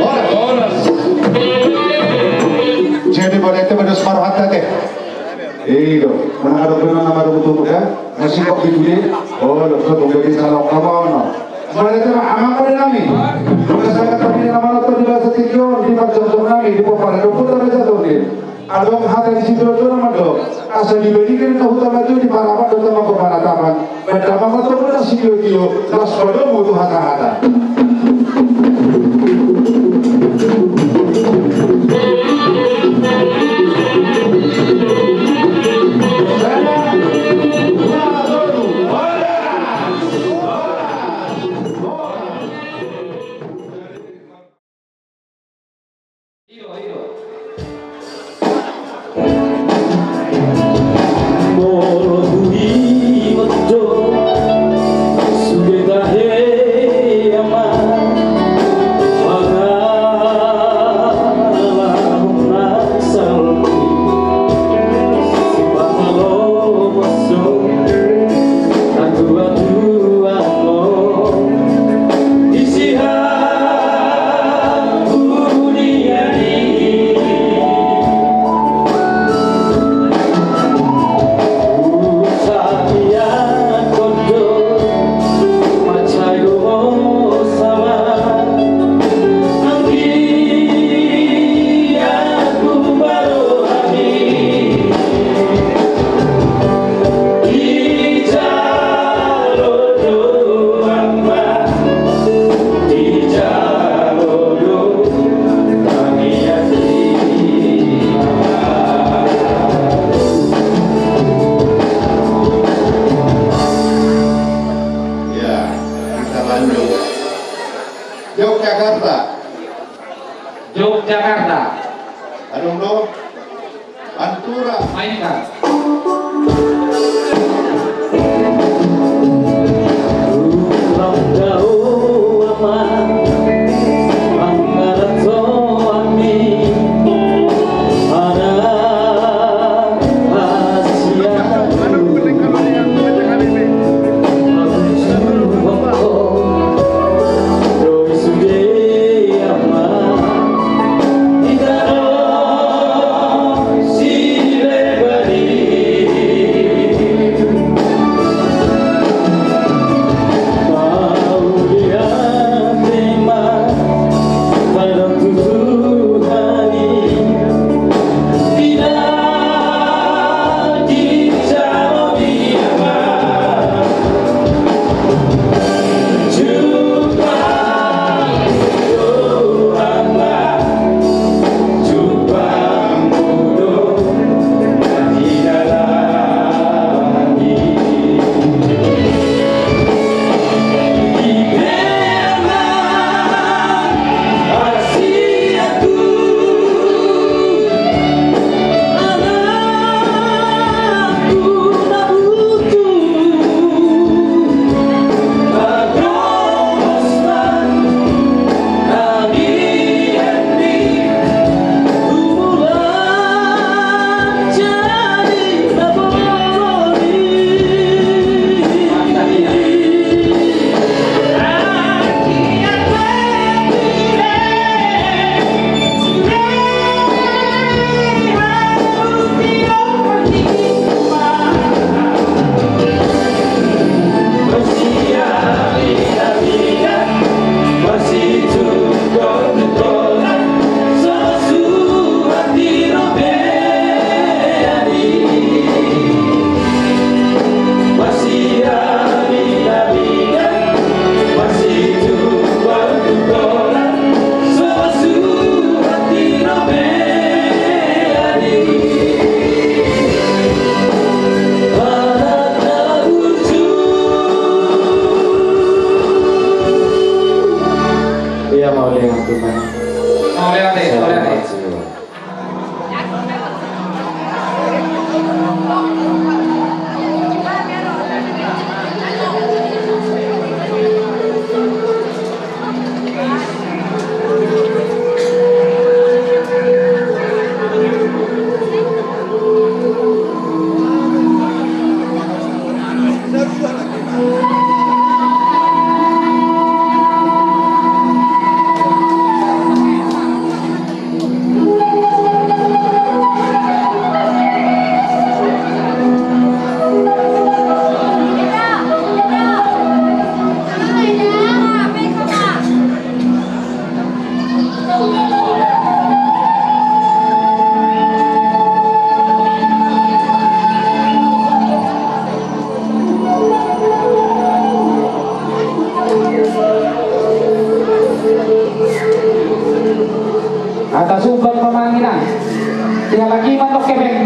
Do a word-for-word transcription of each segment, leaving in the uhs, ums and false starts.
Horas, horas. Jadi, boleh itu, bagus, marhata, deh. Ido, mana ada pernah nama ada betul, ya? Masih kok gitu, deh. Oh, lo, kok, kok, bisa lo, kamu, no. Boleh itu, amang, boleh nami. Bukan saya, tapi nama lo, tuh, di bahasa Tingkir, di Pancong, nami, di Popara, di Popara, di Popara, di Popara. Adong hata di situ tu nama do. Asa diberikan ke hutan itu di Parapat do tama ke Paratapan. Pertama matang do na sitio-tio, las padomu tu hata-hata. Molo huingot do sude tahe amang, pangalaho na salpu sipata lomoso. Ya, kita lanjut. Yogyakarta. Yogyakarta. Adong do. Pantura. Mainkan.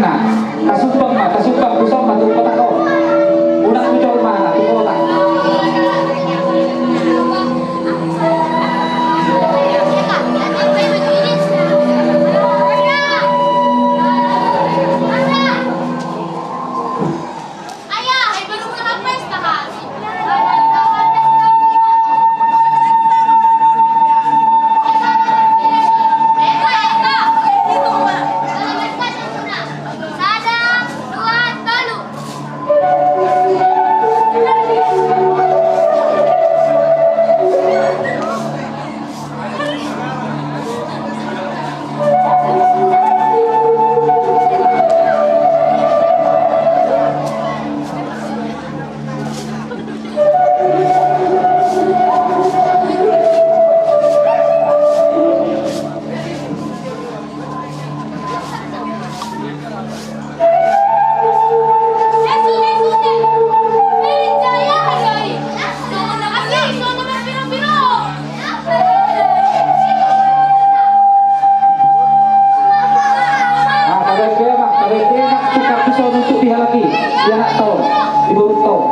Tasumbang ma, tasumbang, tu son ma, tu kota on. Unang tu jolma, tu kota. Sada, dua, tolu. Ah, tabaen be, Amang, tabaen be, Amang, tu kardus on untuk dihalaki. Di anak tong, di boru tong.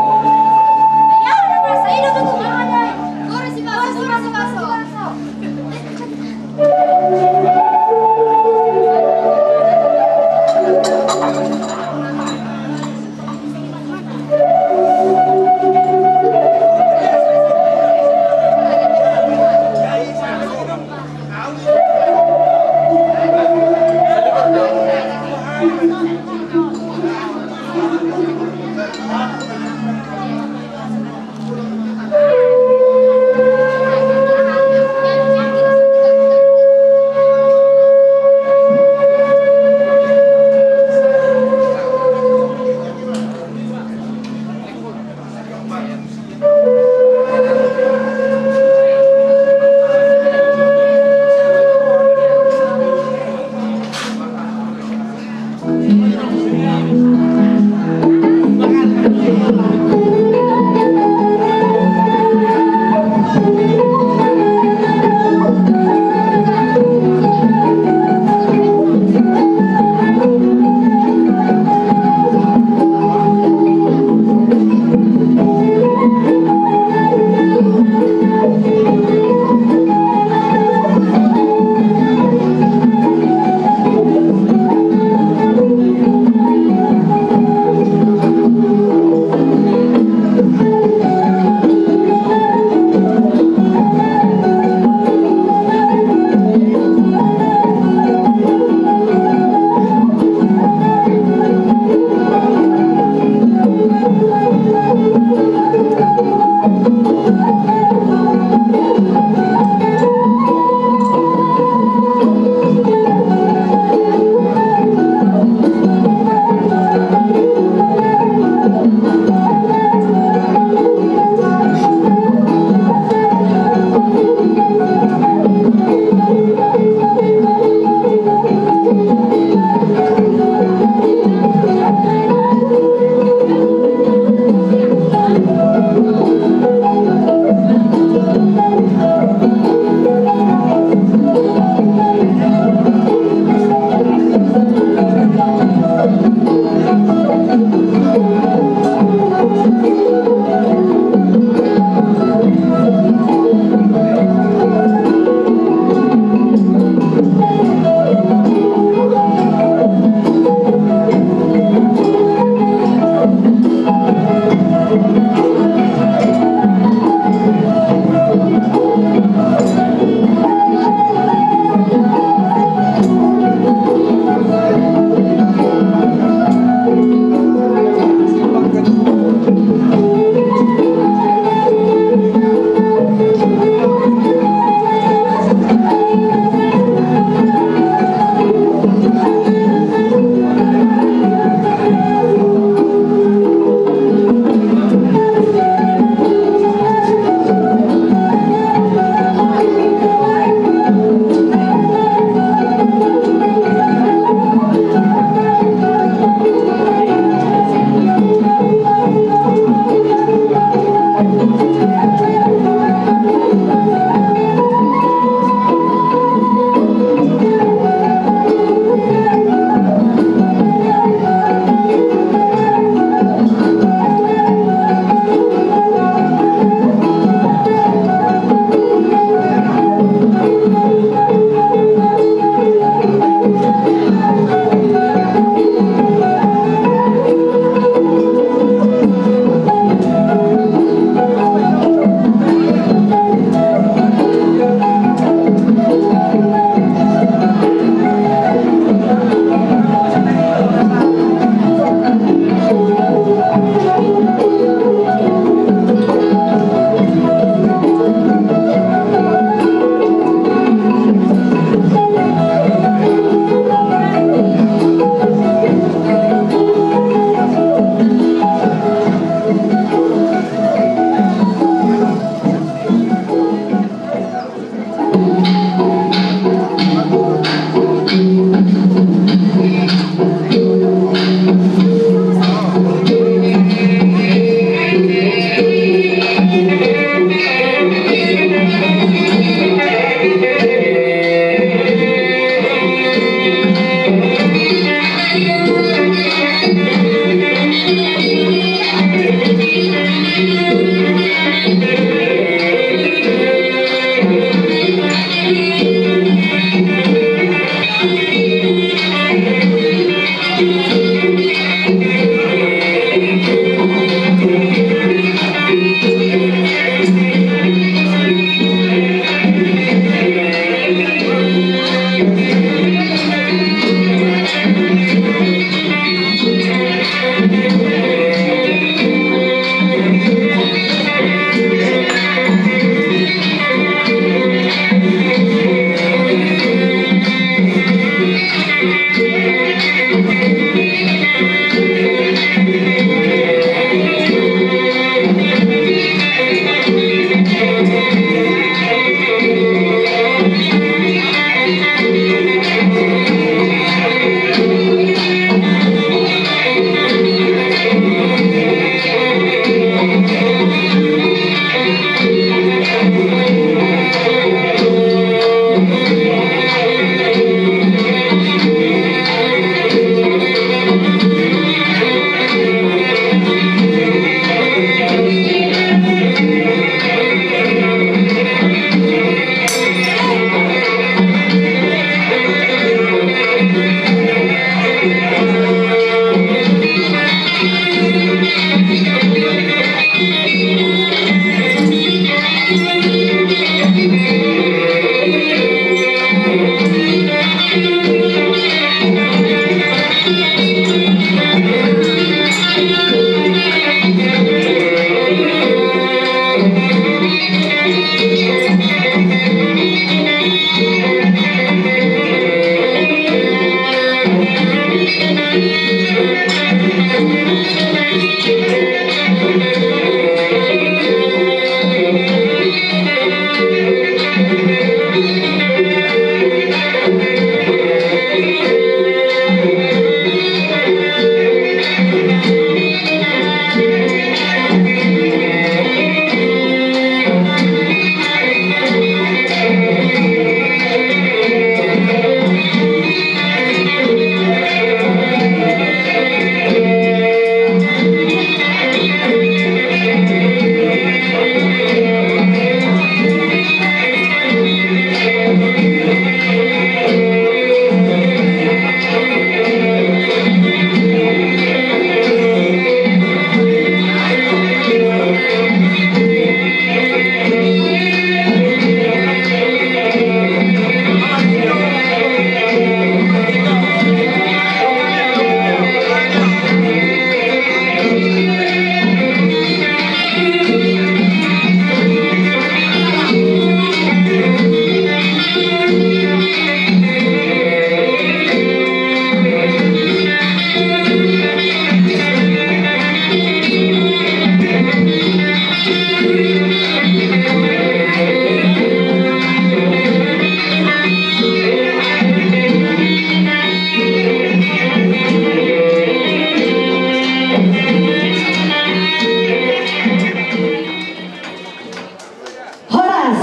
Horas.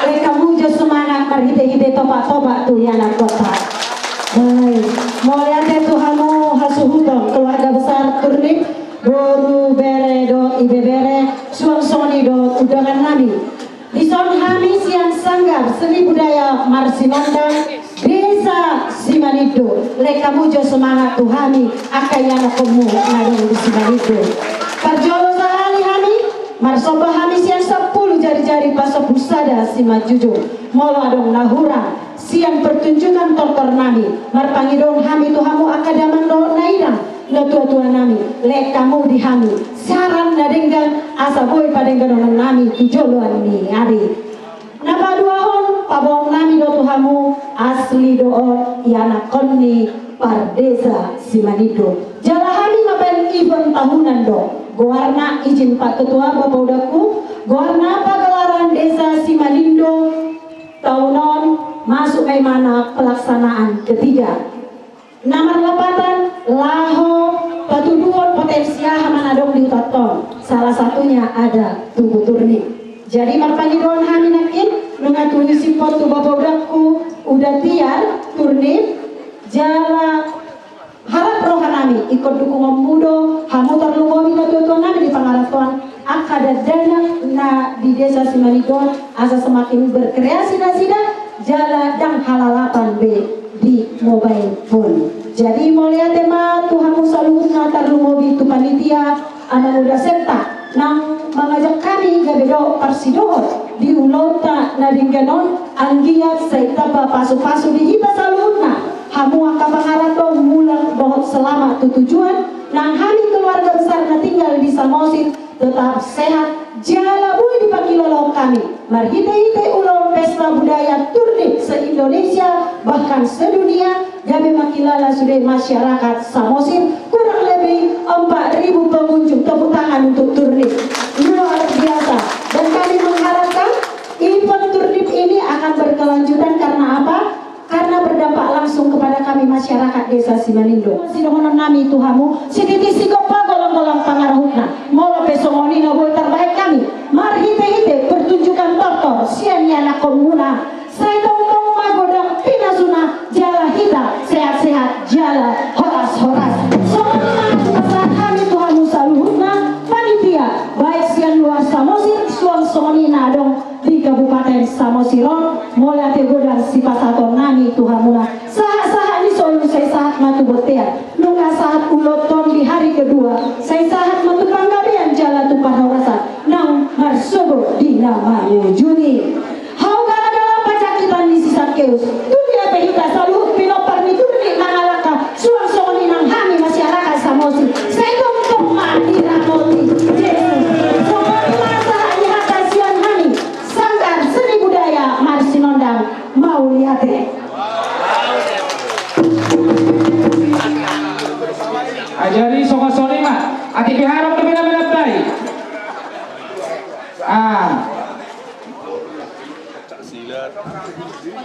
Lengkamu jo semangat marhite-hite topak-topak tu ianakhonta. Baik. Mauliate tu hamu hasuhuton keluarga besar Turnip, boru, bere dohot ibebere, suang songon i dohot undangan nami. Dison hami sian Sanggar Seni Budaya Marsinondang, Desa Simanindo, lengkamu jo semangat tu hami angka ianakhonmu na adong di Simanindo. Parjolo sahali hami marsomba hami sian sampulu jari-jari pasombu sada simanjujung. Molo adong na hurang sian pertunjukan tortor nami, marpangidoan hami tu hamu angka damang dohot nainang, natua-tua nami, lengkamu di hami saran na denggan asa boi padengganon nami tu joloan ni ari. Na paduahon, paboaon nami do tu hamu, asli do on ianakhon ni pardesa Simanindo. Jala hami mambaen event tahunan do. Goarna, izin Pak Ketua, Bapak Udakku, goarna pagelaran Desa Simanindo taon on, masuk ma i mana pelaksanaan ketiga. Na marlapatan laho patuduhon potensi aha ma na adong di hutanta on. Salah satunya ada Tugu Turnip. Jadi marpangidoan hami nangkin, nunga tulisipon tu Bapak Udakku, uda tiar Turnip, jala harap roha nami ingkon dukungonmu do, hamu tarlumobi natua-tua nami di pangarantoan, angka dakdanak na di Desa Simanindo on, asa semakin berkreasi nasida, jala ndang halalapan be di mobile phone. Jadi mauliate ma tu hamu saluhutna, tarlumobi tu panitia, amang uda sekta, nang mangajak hami gabe do parsidohot di ulaonta na denggan on, anggiat sai tamba pasu-pasu di hita saluhutna. Hamu angka pangaranto, mulak dohot selamat tu tujuan, nang hami keluarga besar na tinggal di Samosir, tetap sehat, jala boi dipangkilala hami marhite-hite ulaon pesta budaya Turnip se-Indonesia, bahkan sedunia, gabe mangkilala sude masyarakat Samosir, kurang lebih empat ribu pengunjung. Tepuk tangan untuk Turnip. Luar biasa. Dan kami mengharapkan event Turnip ini akan berkelanjutan. Karena apa? Karena berdampak langsung kepada kami masyarakat Desa Simanindo. Sidohonon nami tu hamu, sititi sigompa, golanggolang pangarahutna. Molo pe songon i na boi tarbahen hami marhite-hite pertunjukan tortor sian ianakhonmuna, sai tongtong ma godang pinasuna, jala hita sehat-sehat jala horas-horas. Songon i ma pasahat hami tu hamu saluhutna panitia, baik sian luar Samosir suang songon i na adong di Kabupaten Samosir on. Mauliate godang sipasahaton nami tu hamuna. Sahat-sahat ni solu sai sahat ma tu bontean. Nunga sahat ulaonta on di hari kedua, sai sahat ma tu panggabean jala tu parhorasan naung marsogot di na mangujungi. Hau gala-gala panjangkitan ni si Sakeus, tu dia pe hita saluhut pinompar ni Turnip mangalangka, suang songon i nang hami masyarakat Samosir, sai tongtong ma diramoti Jesus. Songon i ma sahat ni hata sian hami Sanggar Seni Budaya Marsinondang. Mauliate. Ajari songon songon i ma. Atik pe harap kami na menambai. Ah.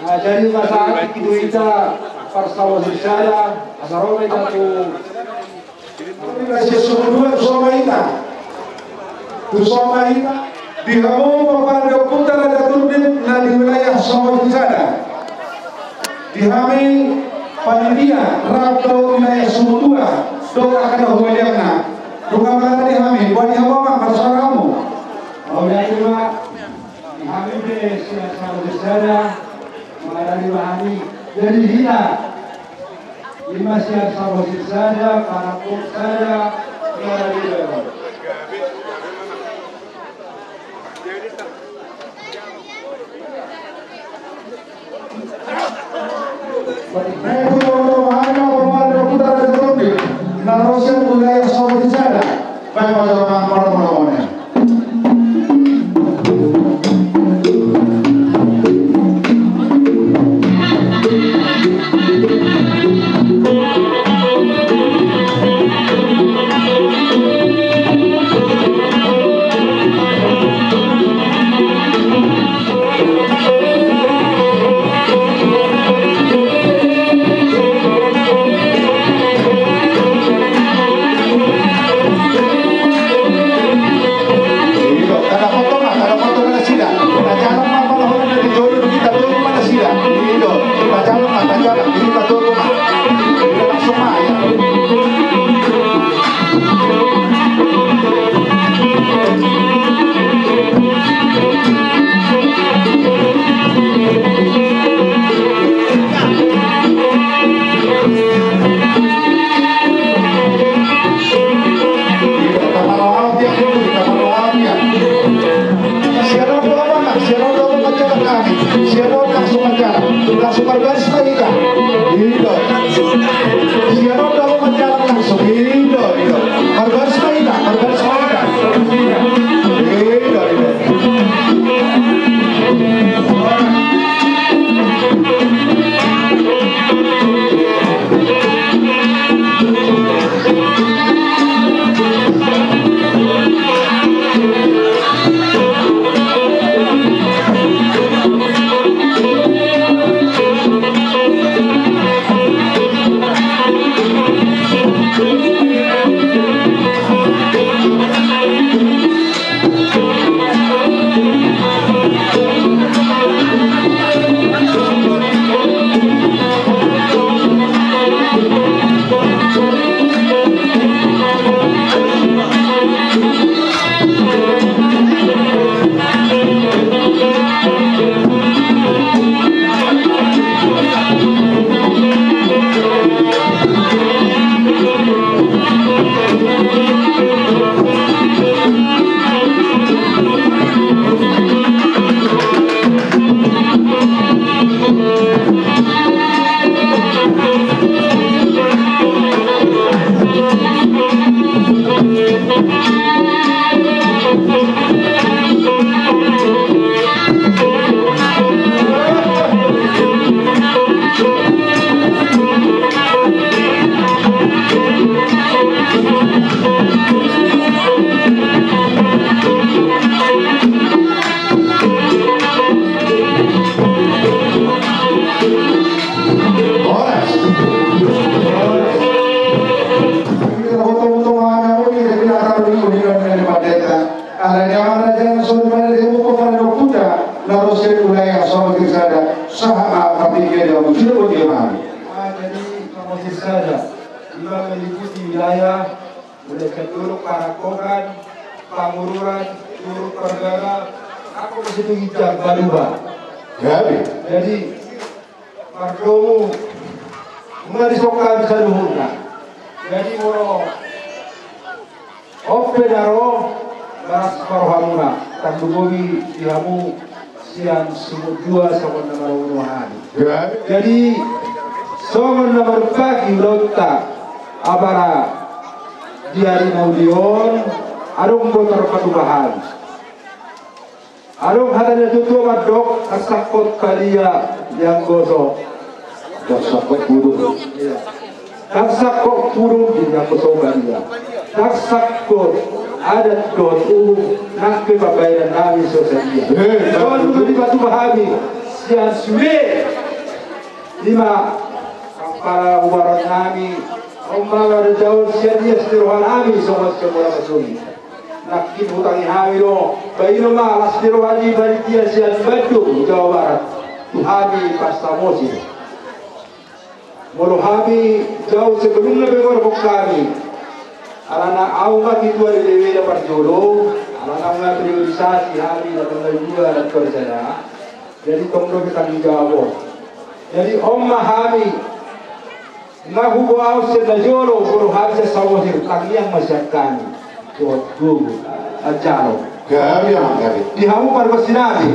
Ajari masa atik itu ita parsaulian sada. Asa ro ma ita tu. Sia sumundua tu soba ita. Tu soba ita. Di hamu paparan ni ompunta Raja Turdip na di wilayah Soba Sada. Di hami panitia rap dohot wilayah Sumundua dohot angka na humaliangna. Nunga mangarade hami, boha di hamu amang, marsoara hamu. Mauliate ma. Di hami pe sian Soba Sada mangarade ma hami. Jadi hita. Ima sian Soba Sada, parangkok sada, mangarade ma. Sian on do amang, sian on do amang, sian on langsung acara. Langsung marbaris ma hita. Ido. Sian on do amang, sian on langsung. Ido, ido. Marbaris ma hita, marbaris ma hita. Ido, ido. Alani amang raja na so di mana dia buka pada dokuta na ro sian wilayah Soba Sada sahat ma partingkian dia muncul pun dia mari. Ah, jadi Soba Sada ima meliputi wilayah, mulai sian Dolok Parangkokan, Pangururan, Dolok Pargara, angka na situ Ginjang, Baduba. Jadi. Jadi, mardomu, nunga disongkan saluhutna. Jadi molo on pe na ro, las ma rohamuna, tarlumobi di hamu sian Sumundua songon na maradophon hami. Jadi songon na marumpaki ulaonta, apala di ari na uli on adong do tarpatupa hami. Adong hata ni natuatua mandok, na sangkot palia di anggoso, na sangkot bulu. Iya. Ndang sangkot pudun di na so sadia. Ndang sangkot adat dohot uhum nang pe pambahenan nami so sadia. Eh, songon i do dipatupa hami sian sude. Ima kepala ubaran nami, on ma marjaol sian ias ni roha nami songon sian bola masumi. Nangkin hutangi hami do, baen ma las ni roha ni panitia sian Bandung Jawa Barat tu hami parsamosir. Molo hami jauh sebelumna pe gorgok hami. Alana au ma ketua D P W na parjolo, alana au ma priorisasi hami na tanggal dua na tor sada. Jadi tong do pe tanggung jawab on. Jadi on ma hami. Nga huboa au sian na jolo, molo hami sian Samosir, tangiang ma sian hami. Tuhan Tuhan, ajalo. Gabe, amang, gabe. Di hamu pargonsi nami.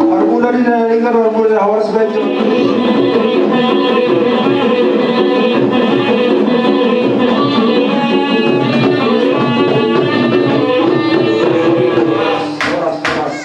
Parmula di na ringan, parmula di na horas baik. Horas, horas.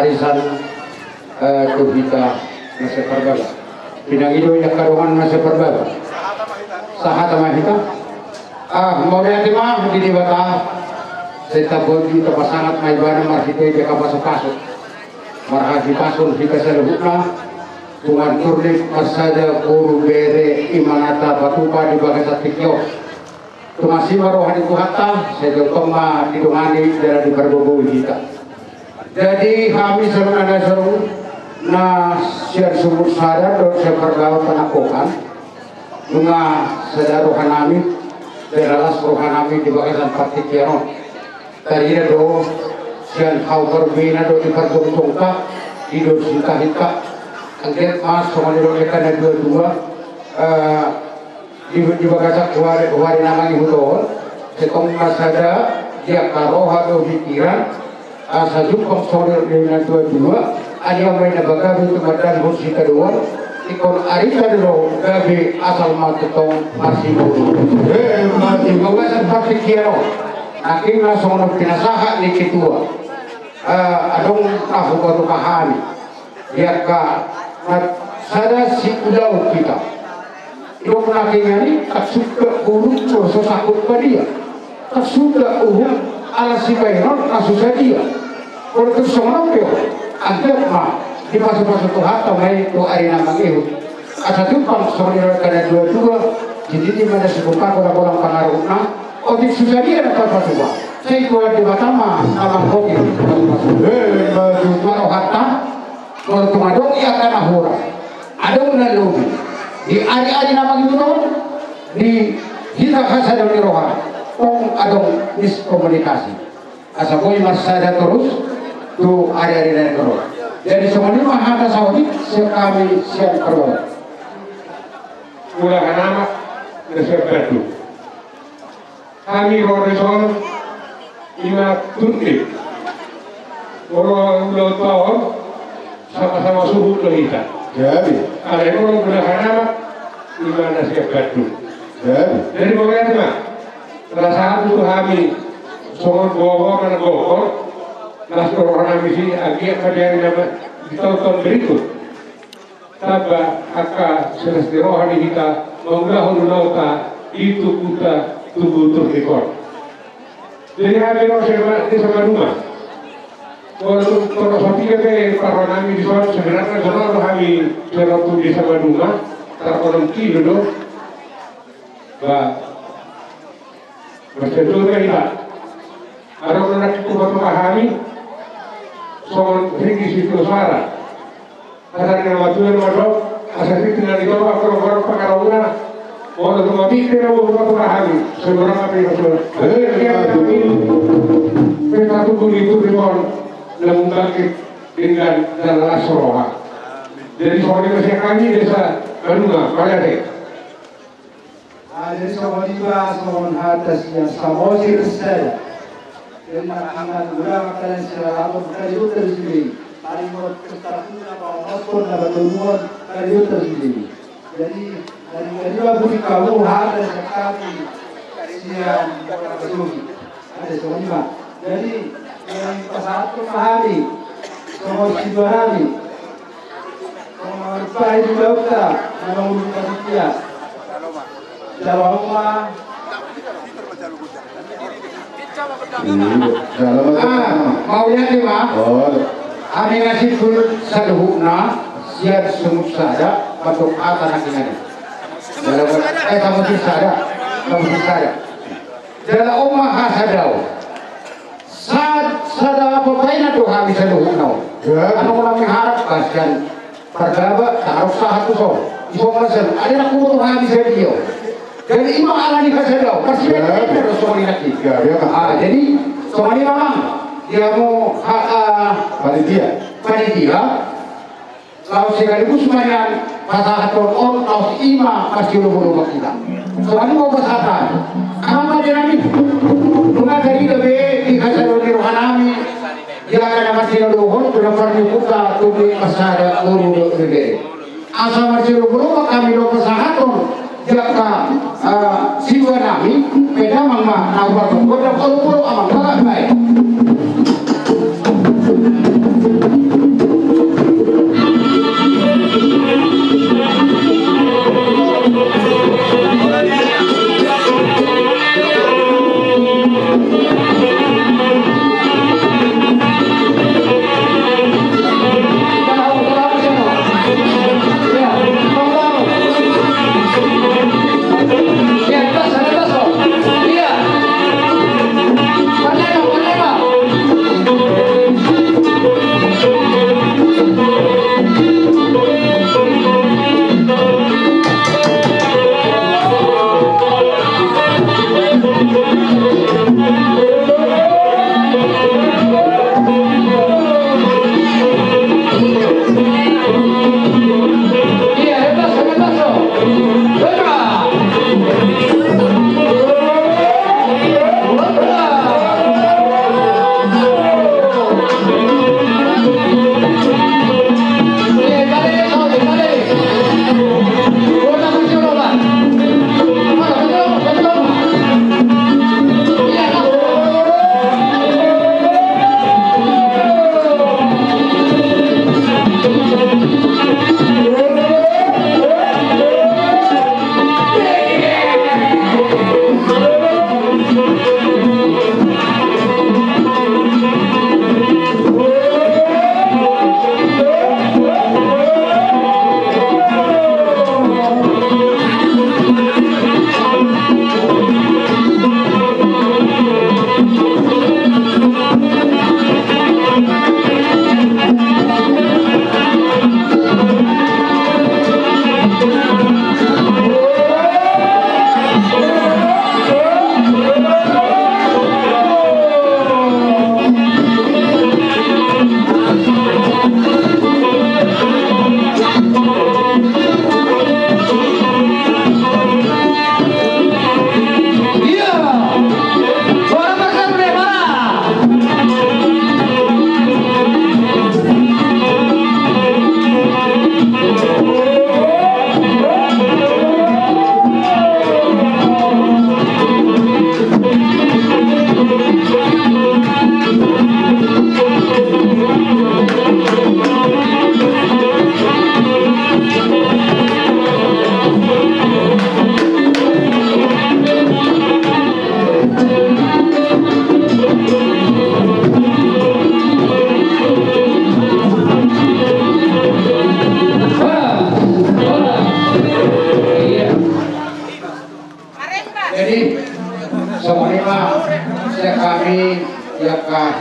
Arisan, eh, tu hita na saparbaga. Pinangido i angka dongan na saparbaga. Sahata ma hita. Ah, mauliate ma di Debata. Sai taboto, tapasangat ma ibana marhite angka pasupasu. Marhahipason hita saluhutna. Tung turnik marsada boru bere, i ma na tapatupa di bagasan tingki on. Tung asi ma roha ni Tuhanta, sai tongtong ma didongani jala dipargogoi hita. Jadi hami saluhutna na sian Sumur Sada dohot sian Pardaon Panangkokan, nunga sada roha nami, jala las roha nami di bagasan partingkian on. Tarida do sian hau parubena do di pargonggonta, di dos hita hita. Anggiat ma songon nidok ni angka na dua dua, eh, di, di bagasan huari, huari na mangihut on, sai tong ma sada di angka roha dohot pikiran, asa jumpang songon nidok ni na dua dua, ai ma i na gabe tumandangkon sitadoan, ingkon arita do gabe asal ma tongtong marsiboru. Eh, marsiboru. Di bagasan partingkian on. Nangkin na songon pinasahat ni ketua. Eh, adong na hupatupa hami. Di angka na sada siulaon hita. Didok nangkiningan i, tak suda burung so sangkut badia. Tak suda uhum ala sibahenon na so sadia. Molo tung songon on pe, anggiat ma dipasupasu Tuhanta ma i tu ari na mangihut. Asa jumpang songon nidok ni angka na dua dua, jadi di mana si buka bola-bola pangarahutna, otik so sadia na tapatupa. Sai Tuhan Debata ma na manggohi. Eh, maju. Marohanta, molo tung adong i angka na hurang, adong na lobi di ari-ari na mangihut on, di hita hasadaon ni roha, tong adong miskomunikasi. Asa boi marsada torus tu ari-ari na naeng ro. Jadi songon i ma hata saotik sian hami sian Pardaon. Ulahan amak na sian Bandung. Hami ro dison, i ma turnik. Molo ulaonta on, sama-sama suhut do hita. Jadi. Alai molo mula hanama, ima na siap bantu. Jadi. Jadi mauliate ma. Rasa hati tu hami, songon boa-boa ma na gokhon, las do roha nami si anggiat ma di ari nama di taon-taon berikut. Tamba angka silas ni roha ni hita mangulahon ulaonta di tubuta tubu turdikon. Jadi hami ro sema di sama rumah. Walaupun toro sopi ke parro nami di son sebenarnya jono ro hami serotu di sama rumah. Tar onom kilo do. Ba. Marsiatur ma hita. Adong na nangkin hupasahat hami songon ringgit sitio suara. Asa ni na matua na mandok asa ringgit na nidok angka rongorong pangarauna. Molo tu mabikte na hupasahat hami. Seberang apa yang sudah. Peta tubuh itu rimon. Namun bangkit dengan dalam asroha. Jadi soalnya masih kami desa Madunga. Mari. Jadi songon i ma songon hata sian Samosir sada. Jadi na hangkat ulang kalian siralaton kaliuta di sini. Paling mau ketakuna mau motor na batonuan kaliuta di sini. Jadi dari kaliuta budi kamu hata sekali sian Samosir. Ada songon i ma. Jadi yang pasahathon ma hami songon situa nami. Songon pahi di dauta na mangulung panitia. Jalo ma. Jalo ma. Ah, mauliate ma. Hami na simpul saluhutna sian Sumut sada mandok hata na hinari. Jalo ma. Eh, Samosir sada. Samosir sada. Jala on ma hasadaon. Sa-, sada pambahenan do hami saluhutna on. Anu na miharap bahen pardaba taruh sahat tu son. Ison ma saluhut. Ada na kubutuh hami sadia. Jadi ima ala ni hasadaon. Pasti ada do songon i nanti. Ah, jadi songon i ma. Dia mau ha-, ah, panitia. Panitia. Laos sekaligus ma nian pasahathon on laos ima marsioloba-loba hita. Songon i ma pasahathon. Aha ma di nami? Nunga tarida be di hasadaon ni roha nami. Di angka na marsioloba dohot tu na parniputa tu be pasada ulu do be. Asa marsioloba-loba hami do pasahathon. Jaka, ah, situa nami, pe damang ma, na ubar tu, godang olo-olo amang, baga bae.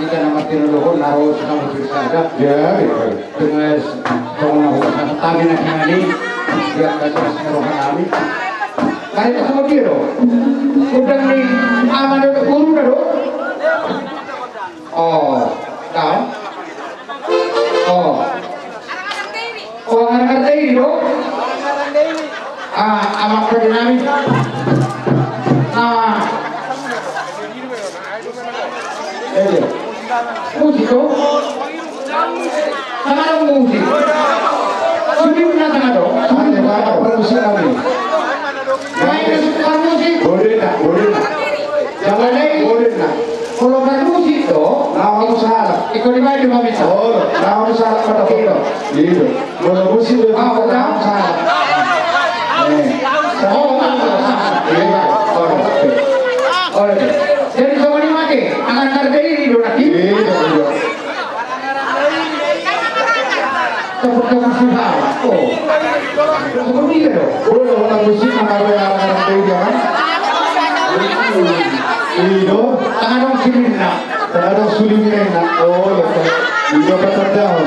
Ikan amat tino dohon naro sama pilkada. Ya, betul. Dengan songon na hubahen hami na himani. Biar kata roha nami. Kari sama dia do. Udah nih, aman udah guru dah do. Oh, kau. Oh. Oh, anak-anak ini do. Ah, amak pade nami. Ah. Iya. Musik do. Tangkas do musik. Suling na tangkas do. Ada, ada, ada musik kami. Main musik. Boleh tak? Boleh tak? Jangan lagi. Boleh tak? Kalau bermusik do. Nah, kamu salah. Ikut dimain di pamita. Oh, nah, kamu salah pada. Iya. Iya. Molo musik do. Ah, udah. Salah. Eh. Oh, oh, oh, oh. Iya, oh, oh. Jadi songon i ma ate, anak-anak ini do nanti. Iya, iya. Tepuk tangan sih, Pak. Oh. Songon i do. Udah, udah, musik, anak-anak ini do kan? Iya. Tangan dong sini, nak. Tangan dong sini, nak. Oh, iya. Iya, Pak Terdahun.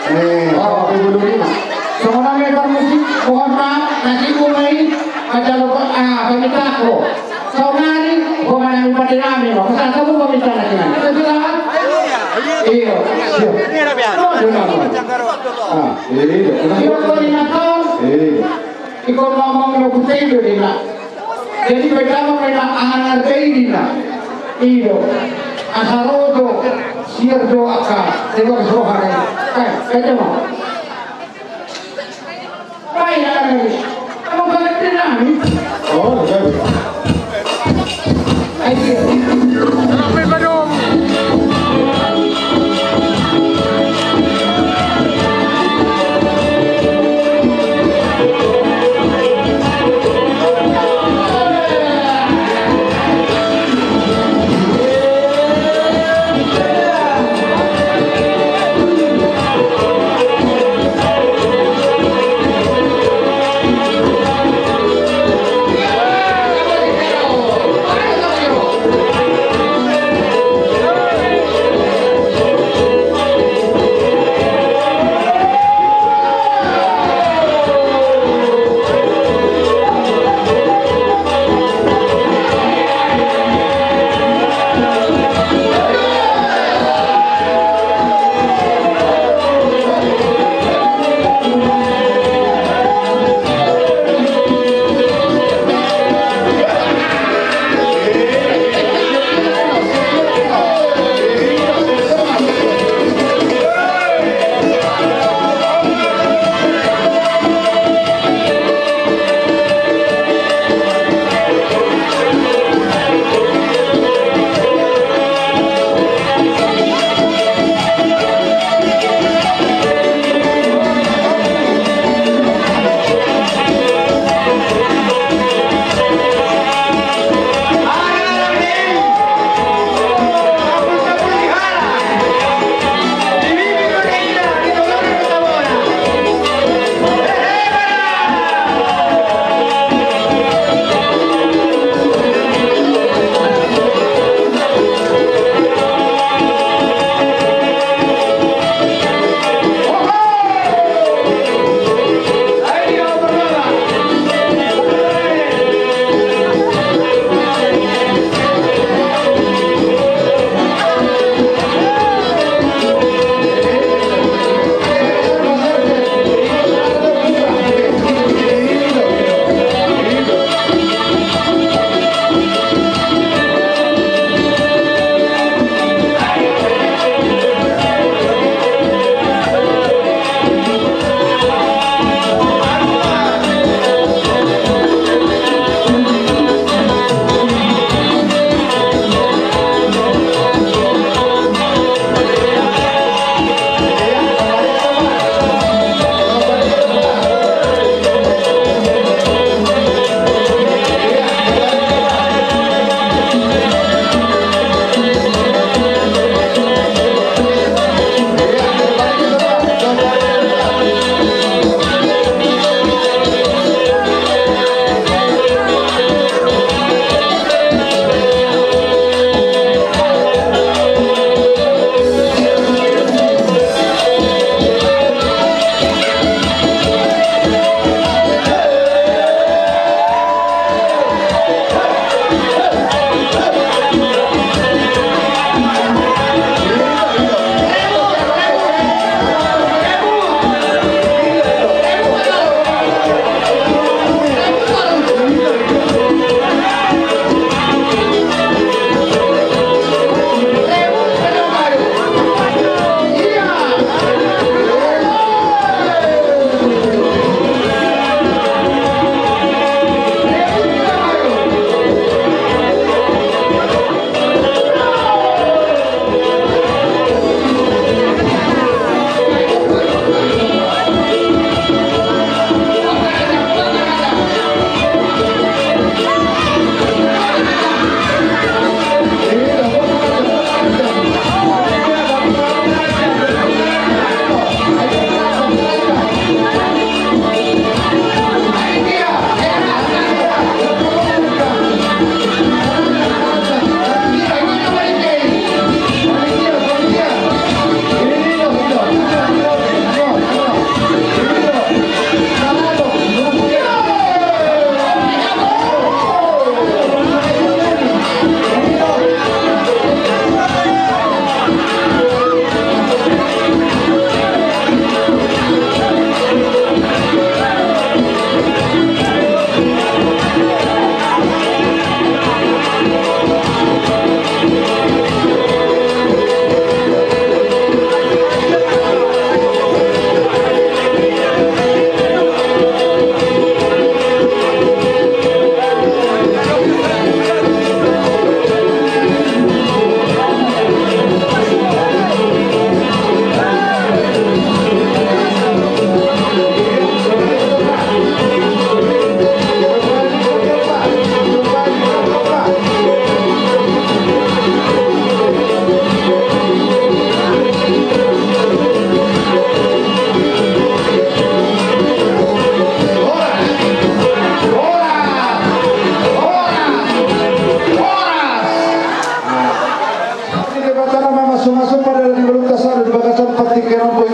Eh, oh, ibu dulu ni, Mak. Songon i ma parmusik, mohon maaf, nanti mulai acara, ah, pamita ho. Saonari, ho manang pade nami, Mak. Masa kamu pamita lagi, Mak? Kita silakan. Iya. Siap. Oh, dengar, Mak. Ah, iya. Iya, kau ingat, Mak? Iya. Iko ngomong na hutendo do na. Jadi pertama memang anak ini na. Ido. Asa ro do. Siar do aka. Tebak sohara. Kai, kai tebak. Kai na kami. Kamu kaget dengan kami. Oh, oke.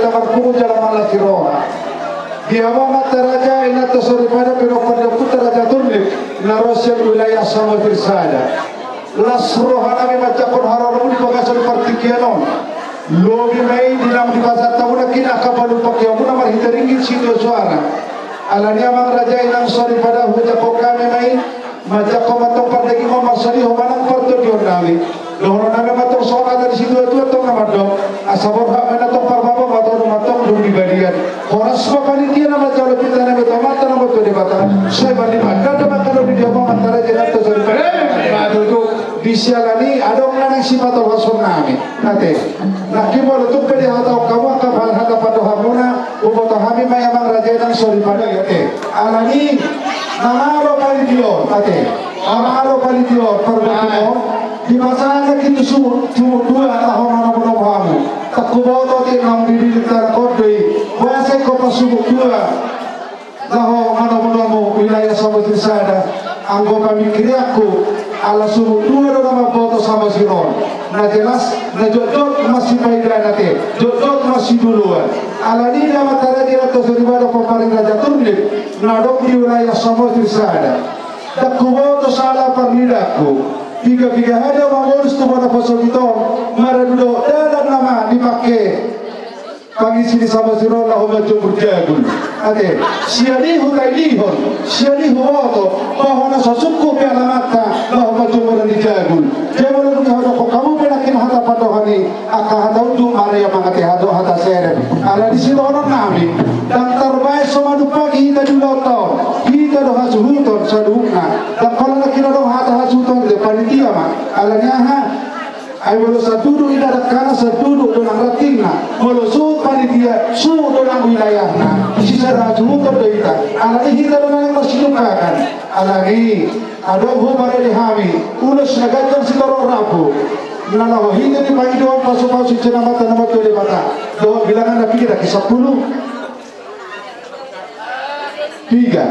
Marpungu jala marlas ni roha. Di hamu amanta raja, inanta soripada, pinompar ni ompunta Raja Turnip na ro sian wilayah Samosir Sada. Las rohanami manjangkon haroromuna di bagasan partingkian on. Lobi ma i di naung dipasahat hamuna nangkin angka panumpahion muna marhite ringgit sitio suara. Alani i amang raja, inang soripada, hujangkon hami ma i. Manjangkon ma tong pardagingon, marsolihon ma nang partondionnami. Dohononnami ma tong songon hata ni situatua tong na mandok: Asa borhat ma i na tong parbaba, matodo ma tong dung di balian. Horas ma panitia na manjalo pintanami tu Amanta na martua Debata. Sai marlipat ganda ma angka na uli di hamu amanta raja, inanta soripada. Eh, ma tutu. Di siala ni i adong na naeng sipatolhasonnami. Ate. Nangkin molo tung pe dihatahon hamu angka hata pandohanmuna, huboto hami ma i amang raja, inang soripada, ate. Alani i na malo panitia on, ate. Na malo panitia on, parboruon. Dipasahat nangkin tu sumut, sumut dua, laho manomunomu hamu. Ndang huboto ate naung didilihon on do i. Boasa ingkon pas sumut dua laho manomunomu wilayah Samosir Sada? Anggo pamingkirianku, ala sumut dua do na mamboto Samosir on. Na jelas, na jotjot masipaidaan, ate, jotjot masijoloan. Alani i amanta raja, inanta soripada, pomparan ni Raja Turnip na adong di wilayah Samosir Sada. Ndang huboto sala parnidaanku. Piga-piga hali ahu mangolus tu bona pasogit on, maradu dohot dalan nama dipangke pangisi ni Samosir on laho manjomur jagung. Ate, sian i hutailihon, sian i huboto, bahwa na so sungkun pe alamanta laho manjomur ni jagung. Jadi molo dung i hudokhon hamu pe nangkin hata pandohan i, angka hata unduk ma i amang, ate, hata, hata serep. Alani i sidohononnami, ndang tarbahen so manumpahi hita di ulaonta on. Hita do hasuhuton saluhutna. Ndang pola nangkin adong hata hasuhuton, ate, panitia ma. Alani aha? Ai molo sanduduk inna dangkana, sanduduk do nang rantingna. Molo suhut panitia, suhut do nang wilayahna. Sisada hasuhuton do hita. Alani i hita do na naeng marsinumpahan. Alani i adong huparade hami ulos na ganjang sitorop rambu, na laho hita di pangidoan pasupasu sian Amanta na martua Debata. Dohot bilanganna piga daki, sampulu? Piga.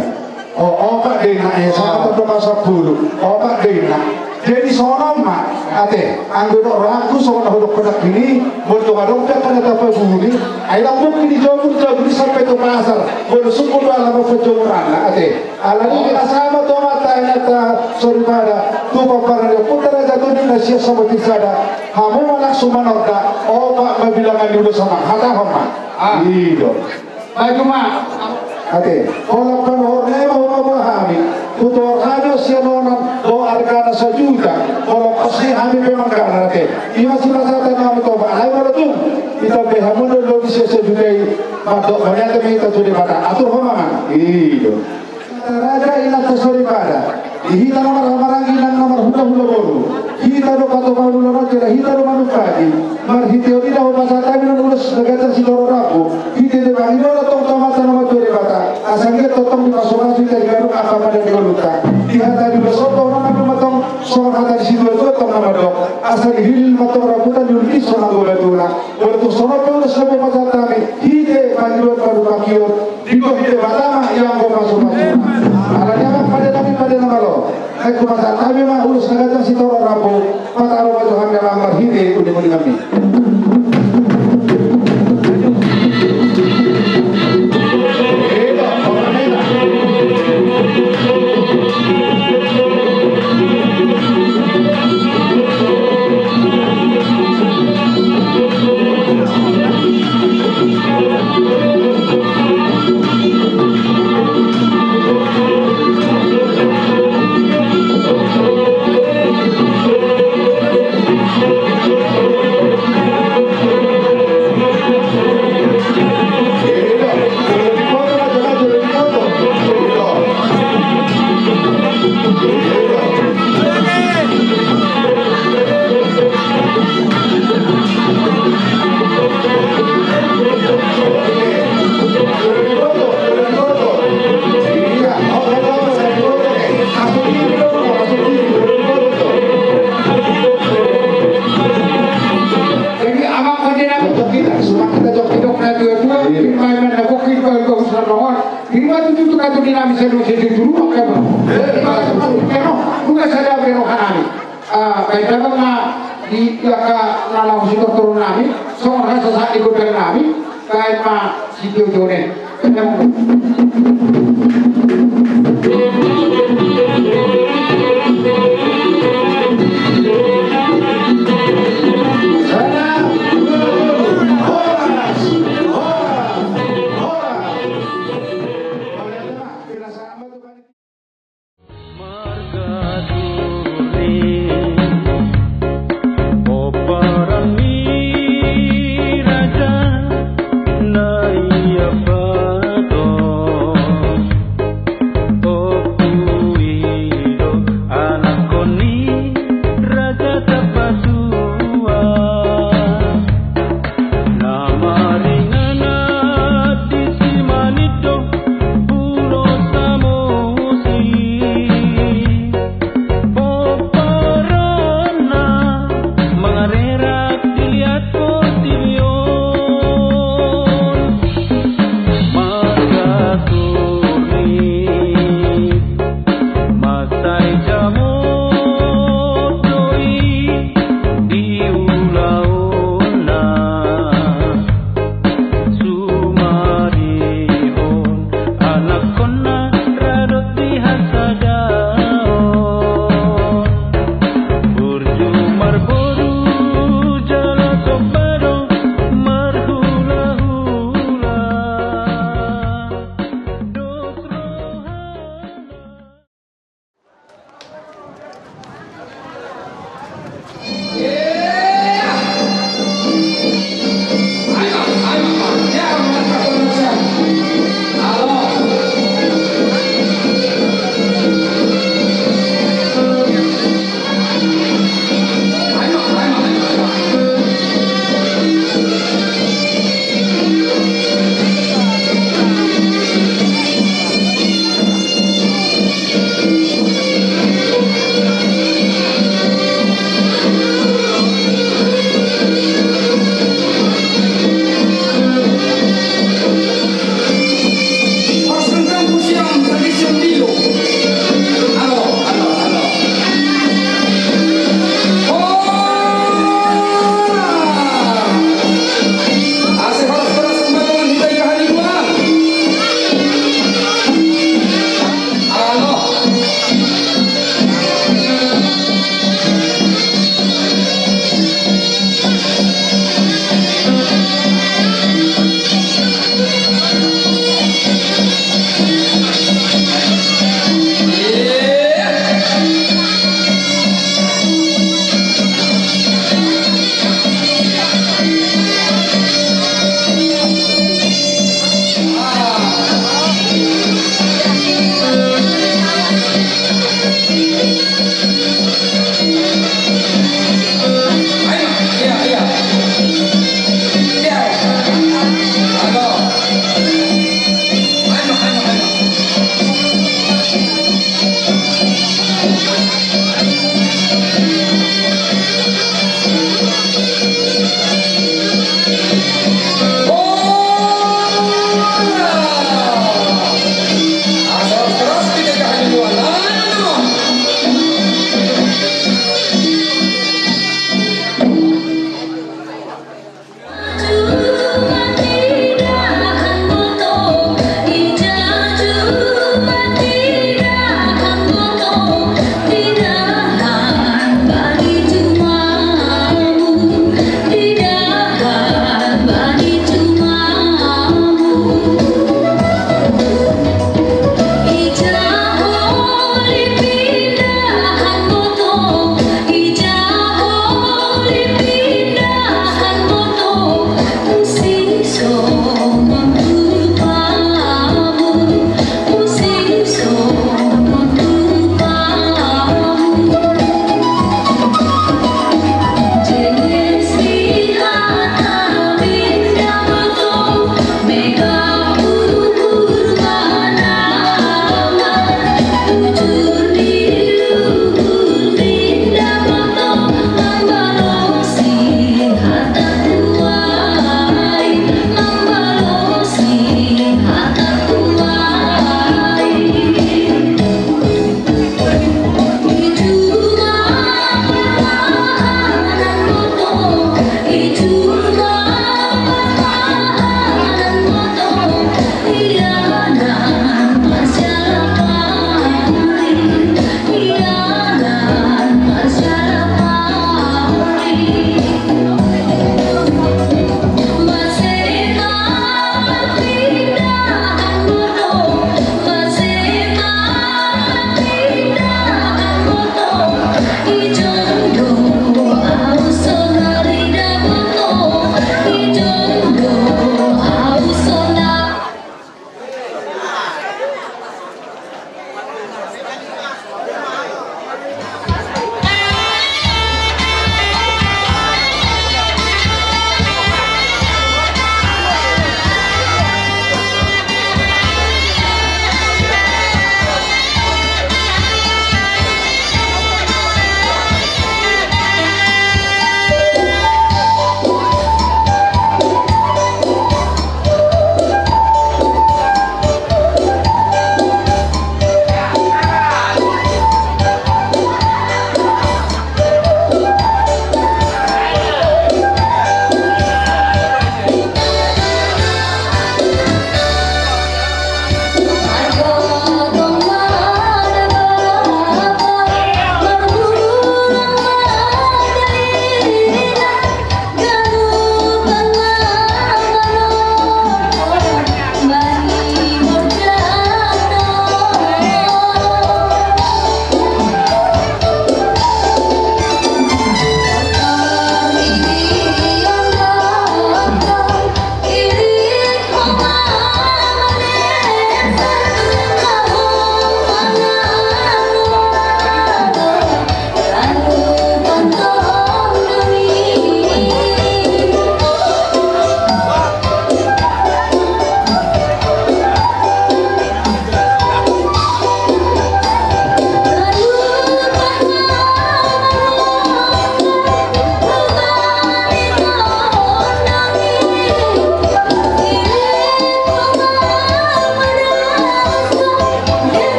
O, opat do inna, eh, sanga tong do ma sampulu. Opat do inna. Jadi songon on ma, ate, anggo didok rohangku songon na hudokhon nangkin i, molo tung adong pe angka na tapabuni, ai ndang mungkin dijomur, dijomur i sampe tu pasar. Molo sungkun do ala ma panjomuranna, ate. Alani i, asa ma tu amanta, inanta soripada, tu pomparan ni ompunta Raja Turnip na sian Samosir Sada, hamu ma langsung manorda. Opat ma bilangan ni ulos, amang, hatahon ma. Ah. I do. Maju ma. Ate, holan panuhorna i ma hupaboa hami. Hutuhor hami on sian onan, boan argana sajuta. Molo pos ni hami pe manggarar, ate. I ma sipasahaton nami tu ho, alai molo tung ditambai hamu do lobi sian sajuta i, mandok mauliate ma hita tu Debata. Aturhon ma, amang. I do. Raja, inanta soripada, di hita na marhahamaranggi nang na marhulahula boru, hita do patupaon ulaon on jala hita do manumpahi. Marhite on i do hupasahat hami on ulos na ganjang sitorop rambu. Hita do mangido tong tu Amanta na martua Debata, asa anggiat tongtong dipasupasu hita di ganup angka padan ni ngolunta. Di hata ni ulos on do na mandok ma tong songon hata ni situatua tong na mandok: Asa dihilhil ma tong rambuta, diulkishon anggo batuna. Molo tung songon pe ulos na boi hupasahat hami, hita pangidoan panumpahion, didok Debata ma i anggo pasupasu. Alani i amang, pade nami, pade na malo. Ai hupasahat hami ma ulos na ganjang sitorop rambu, pataro ma jo hami, amang, marhite uninguninganmi. Jadi, amang pande nami, didok na tuatua, ima ima na bongki, bagus na rongon. Ima tutu tu katu di nami saluhut sejujur, ima tutu keno, bukan sada beno hanami. Ah, baik, damang na di angka na laho sitortoronnami, songon hata sahat di gondangnami. Baen ma sitiotioon. Marga Durri, pomparan ni raja na ia pato. Ompu i do anakkon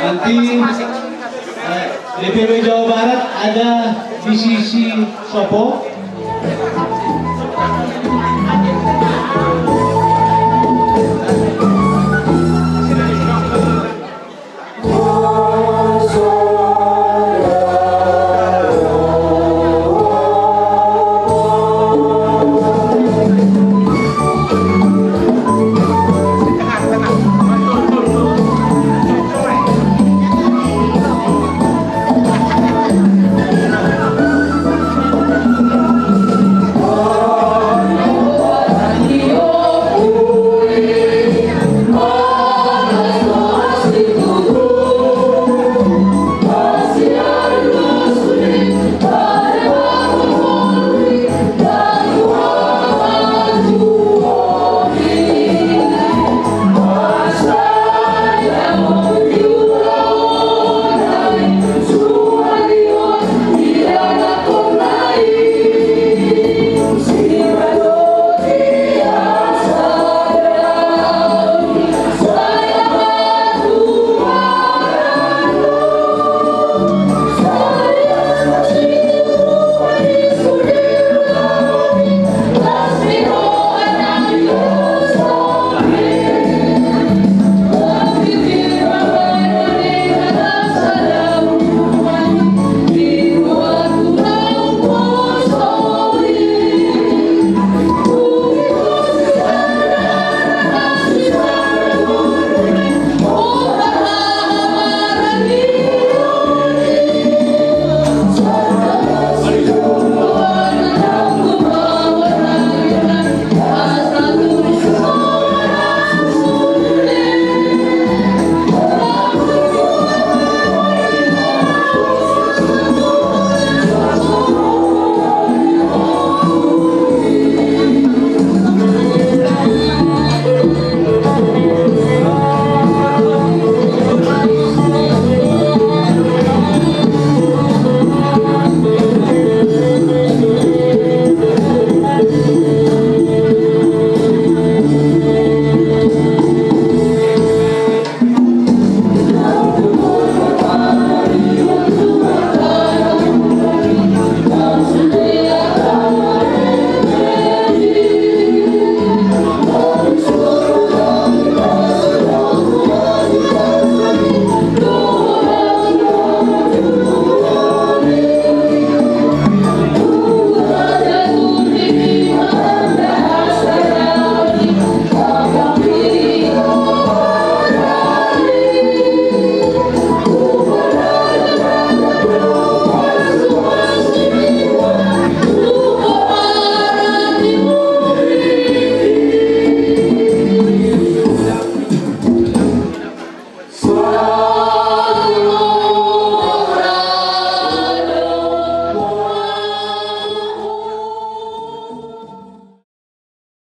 Nanti, eh, D P W Jawa Barat ada di sisi sopo.